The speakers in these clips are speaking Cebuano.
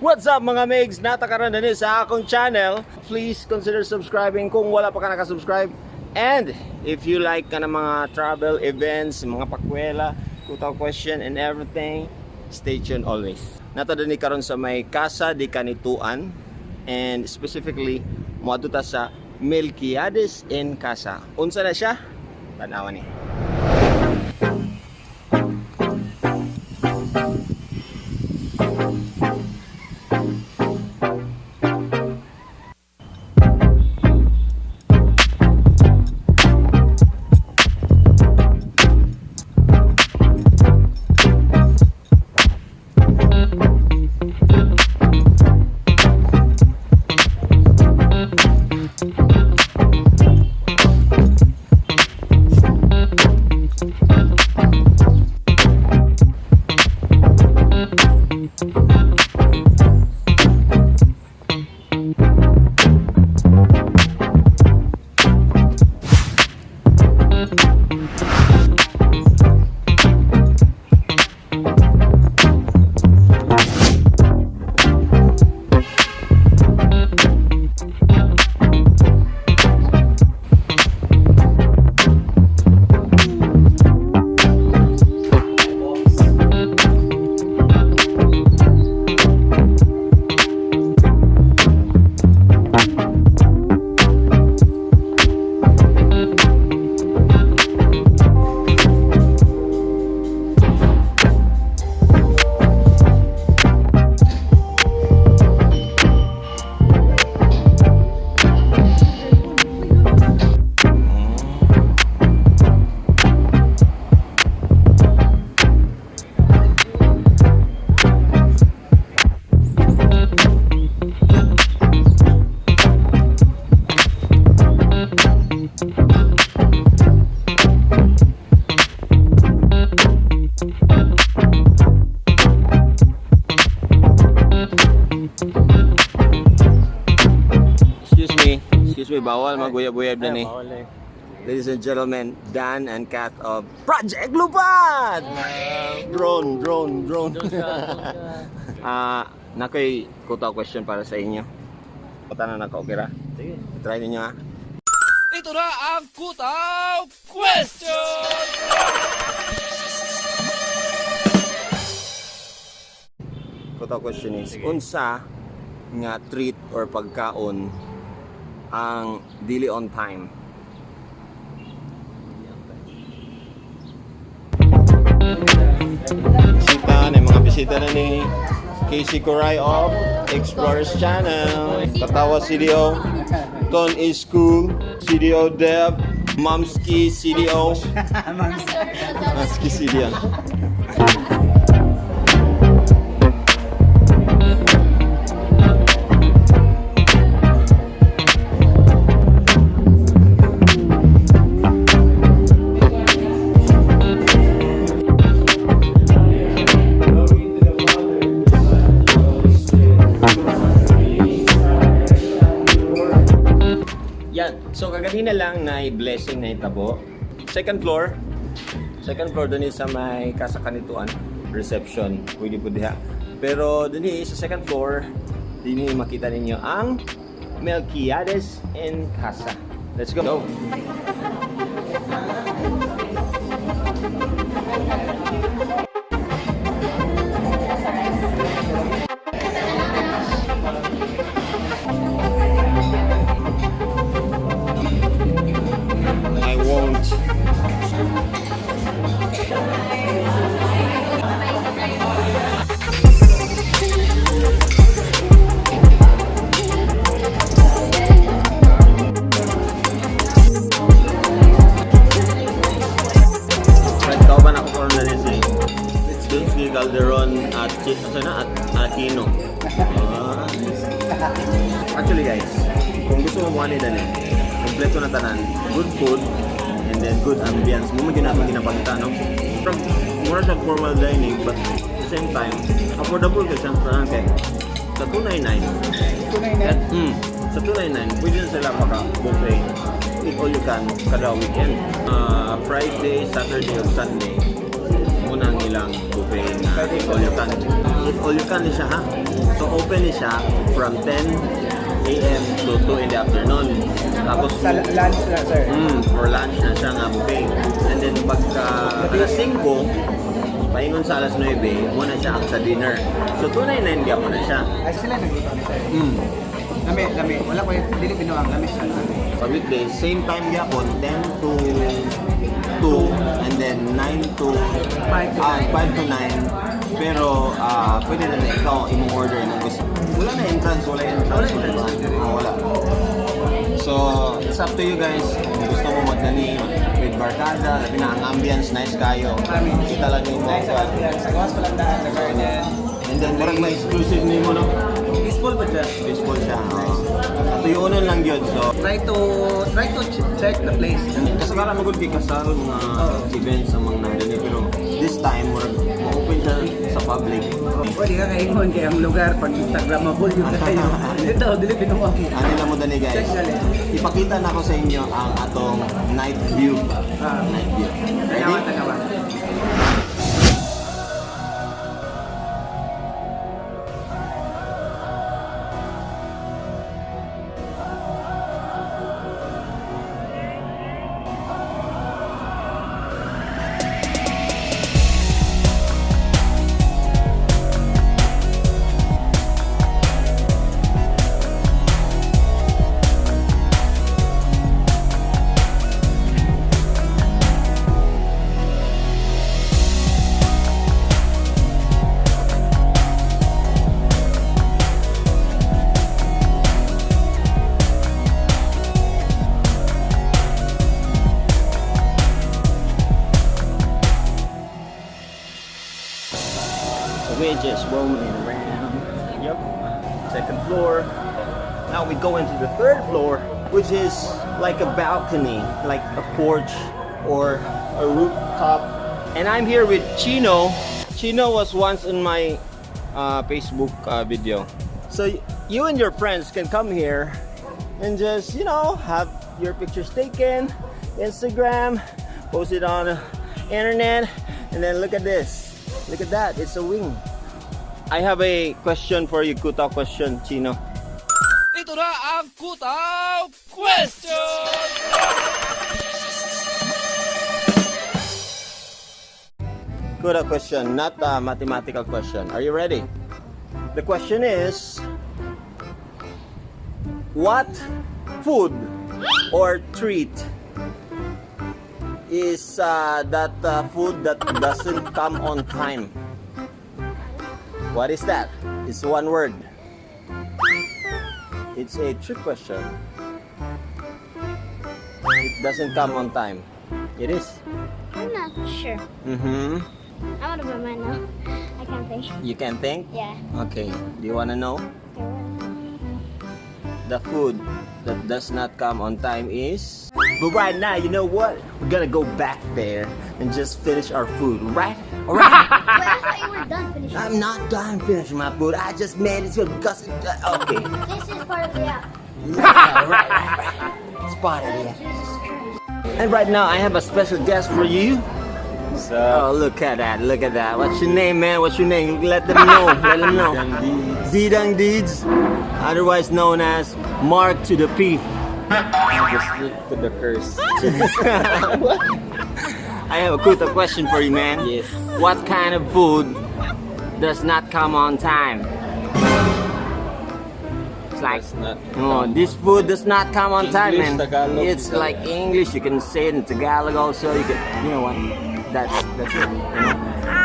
What's up, mga migs? Natakaran na ni sa akong channel. Please consider subscribing kung wala pa ka nakasubscribe. And if you like ka ng mga travel events, mga pakwela, kutaw question and everything, stay tuned always. Nata ni karon sa may Casa de Canitoan and specifically moadto ta sa Melquiades en Casa. Unsa na siya? Tanawan ni. Excuse me. Excuse me, bawal maguyab-uyab na ni. Bawal eh. Ladies and gentlemen, Dan and Kath of Project Lupad! Drone, drone, drone. Ah, nakoy kuta question para sa inyo. Kuta na nako, okay ra? Sige. Try ninyo ha. Ito na ang Kutaw Question! Kuta question is, unsa nga treat or pagkaon ang dili on time? Bisita na mga bisita na ni Casey Coray of Explorers Channel. Tatawa CDO, Ton is cool, CDO Deb, Momski CDO. Momski CDO. Yan. So kaganina lang na blessing na itabo. Second floor. Second floor dun sa may kasakanituan. Reception. Pwede po diha. Pero dun sa second floor, din makita ninyo ang Melquiades en Casa. Let's go. I won't. Right, kauban ako karon na rin si Dulce Calderon at ano na, at Aquino. Ah. Actually guys, kung gusto mo mo dali, kompleto na tanan, good food, and then good ambience. Mo mo ginapang ginapakita, no? From more sa formal dining, but at the same time, affordable kasi ang tanan kay sa 299. 299. At, sa 299, pwede na sila maka-buffet. Eat all you can kada weekend. Ah, Friday, Saturday, or Sunday, muna ang ilang buffet na eat all you can. All you can ni siya, ha? So open ni siya from 10 a.m. to 2 in the afternoon. Tapos Sa lunch na, sir. For lunch na siya nga buffet. And then pagka alas 5, paingon sa alas 9, muna siya ang sa dinner. So 299 gyapon na siya. Ay, sila nagluto ni sir. Lami, lami. Wala ko, dili binuang, lami siya. Sa weekdays, same time gyapon, 10 to 2 and then 9 to 5 to ah, 5 to 9. Pero pwede na na ikaw imong order ng gusto. Wala na entrance, wala entrance. Wala entrance. Ah, wala. So, it's up to you guys. Kung gusto mo magdani with barkada, labi na ang ambience, nice kayo. Kita lang yung Nice mga ang ambience. Sa gawas pa lang daan sa garden. And then, murag may exclusive nimo, no? Peaceful ba siya? Peaceful siya. Tuyunan lang yun. So, Try to check the place. Kasagaran mo gud kay kasal mga events ang mga nandun eh. Pero this time, murag ma-open siya sa public. Pwede ka kaingon kay ang lugar pag Instagramable yun kayo. Dito, dili binuang. Ano lang mo dani, guys? Check dali. Ipakita na ko sa inyo ang atong night view. Ah. Night view. Ready? Tanawa, tanawa. So we're just roaming around. Yep. Second floor. Now we go into the third floor, which is like a balcony, like a porch or a rooftop. And I'm here with Chino. Chino was once in my Facebook video. So you and your friends can come here and just have your pictures taken, Instagram, post it on the internet, and then look at this. Look at that, it's a wing. I have a question for you, Kuta question, Chino. Ito na ang Kutaw Question! Kuta question, not a mathematical question. Are you ready? The question is, what food or treat is that food that doesn't come on time? What is that? It's one word. It's a trick question. It doesn't come on time. It is. I'm not sure. I'm out of my mind now. I can't think. You can think? Yeah. Okay. Do you wanna know? Okay, what? The food that does not come on time is. But right now, you know what? We're gonna go back there and just finish our food, right? Alright? Wait, I thought you were done finishing. I'm not done finishing my food. I just made it so because. Okay. This is part of the app. Yeah, right. It's part of it. Jesus Christ. And right now, I have a special guest for you. Oh, look at that. Look at that. What's your name, man? What's your name? Let them know. Let them know. Didang Deeds, otherwise known as Mark to the P. The sneak to the curse. I have a kuta question for you, man. Yes. What kind of food does not come on time? It's like, Does not oh, come this on food does not come on time, English, man. Tagalog, It's Bisaya. like English. You can say it in Tagalog also. You can, you know what? That's it. You know?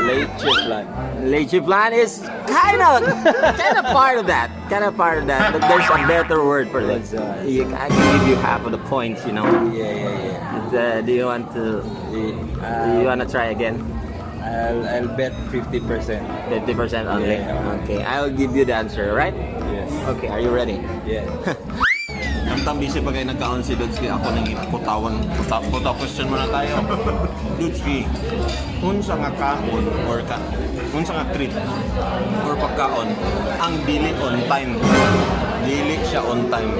Leche flan. Leche flan is kind of part of that. Kind of part of that. But there's a better word for that. What's that? I can give you half of the points. Yeah. Do you want to? Yeah. Do you want to try again? I'll bet 50%. 50% only. Yeah. Okay, I'll give you the answer, right? Yes. Okay, are you ready? Yeah. Kamtang busy pa kayo nagkaon si Dodski, ako nang ikutawan. Kuta question muna tayo. Dodski, unsa nga kaon or ka, unsa nga treat or pagkaon ang dili on time? Dili siya on time.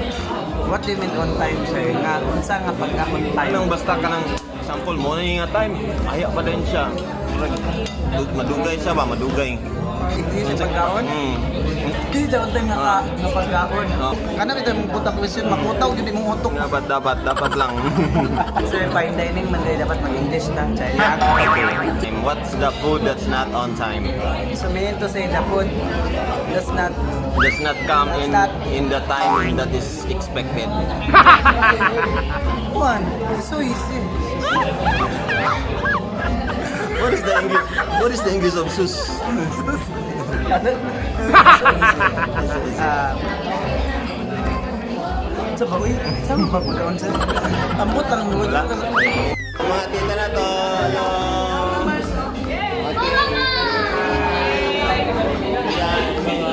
What do you mean on time, sir? Nga, unsa nga pagka on time? Anong basta ka ng example mo na nga time, aya pa din siya. Murag madugay siya ba? Madugay. Hindi siya pagkaon. Hindi siya on time nga pagkaon. Oh. Kana bitaw mong butang question, makutaw gyud imong utok. Dapat, dapat, dapat lang. Sir, fine dining man day dapat mag-English na. Chaya. Okay. What's the food that's not on time? So meaning to say the food does not Does not come Does in not- in the time that is expected. One, it's so easy. What is the English? What is the English of sus? Ano? So easy. Ah, sa ba, uy? Sa ba pagkaon sir? Ambot lang mo. Wala. Mga tita na to. Hello.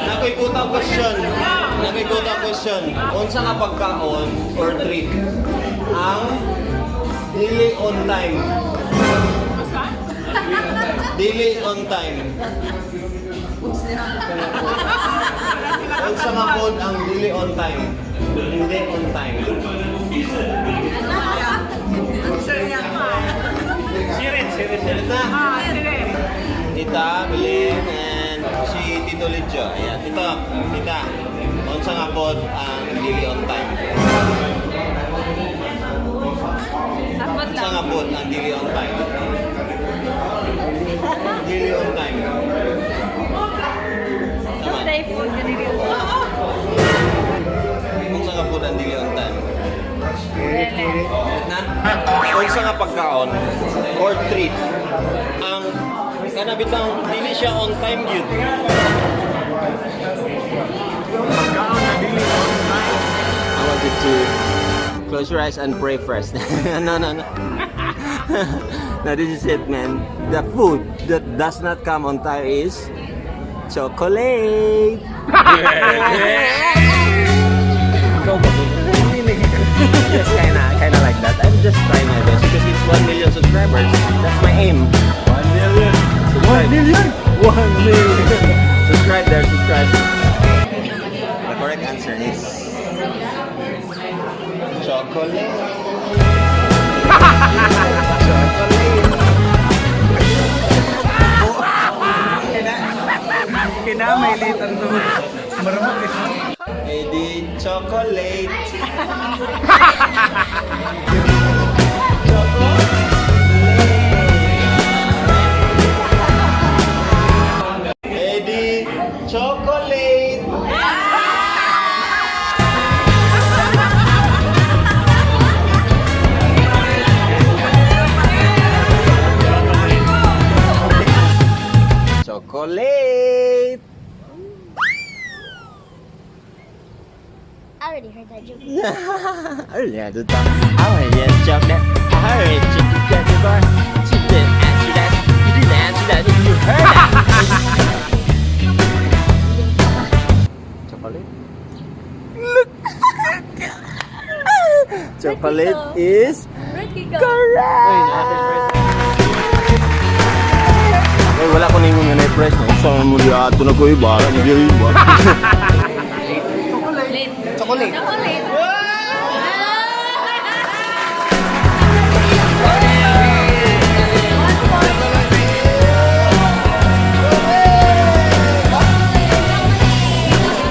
Nakoy kutaw question. Nakoy kutaw question. Unsa nga pagkaon or treat ang dili on time? Dili on time. Unsa nga food ang dili on time? Hindi on time. Sirit na. Tita, Belen, and si Tito Lidio. Ayan, Tito, Tita, unsa nga pod ang dili on time? Unsa nga pod ang dili on time? Dili on time. Tama. Unsa nga pod ang dili on time? Na? Unsa nga pagkaon or treat ang kana bitang dili siya on time gyud? Pagkaon na dili on time. I want you to close your eyes and pray first. No. No, this is it, man. The food that does not come on time is chocolate. Ikaw ba? Yes, kinda like that. I'm just trying my best because it's 1 million subscribers. That's my aim. 1 million. Subscribe. 1 million. 1 million. Subscribe there, subscribe. The correct answer is chocolate. Chocolate. Kinamay litan to. Maramo eh. Edi chocolate. Chocolate. Edi chocolate. Chocolate. I already heard that joke. Yeah, the dog. I heard chocolate. I heard chicken bar. You didn't answer that. You didn't answer that. You heard that. Chocolate. Look. Chocolate is correct. Ay, wala ko ningon nga na-press. No? Saan mo di ato na ko iba? Hindi iba. Chocolate. Chocolate.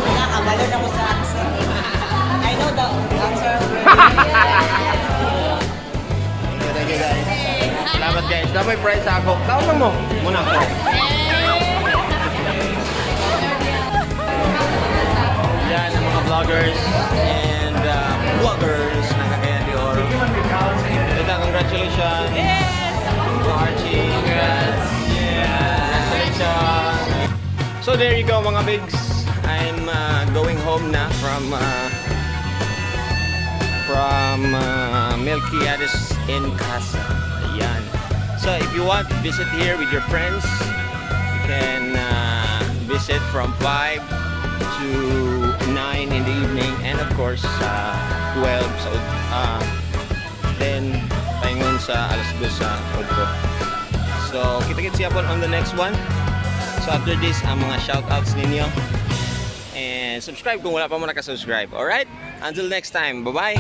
Nakabalo na ko sa answer. I know the answer already. Thank you, guys. Salamat, guys. Dapat prize ako. Tawag na mo. Muna ko. Yan ang mga vloggers and vloggers ng Cagayan de Oro. Ito, congratulations. Yes! To Archie. Congrats. Yeah. Congratulations. So there you go, mga bigs. I'm going home na from Melquiades in Casa. Ayan. So if you want, visit here with your friends. You can visit from 5 to 9 in the evening and, of course, 12 sa then paingon sa alas 2 sa udto. So kita-kits yapon on the next one. So after this, ang mga shoutouts ninyo. And subscribe kung wala pa mo nakasubscribe. Alright? Until next time. Bye-bye!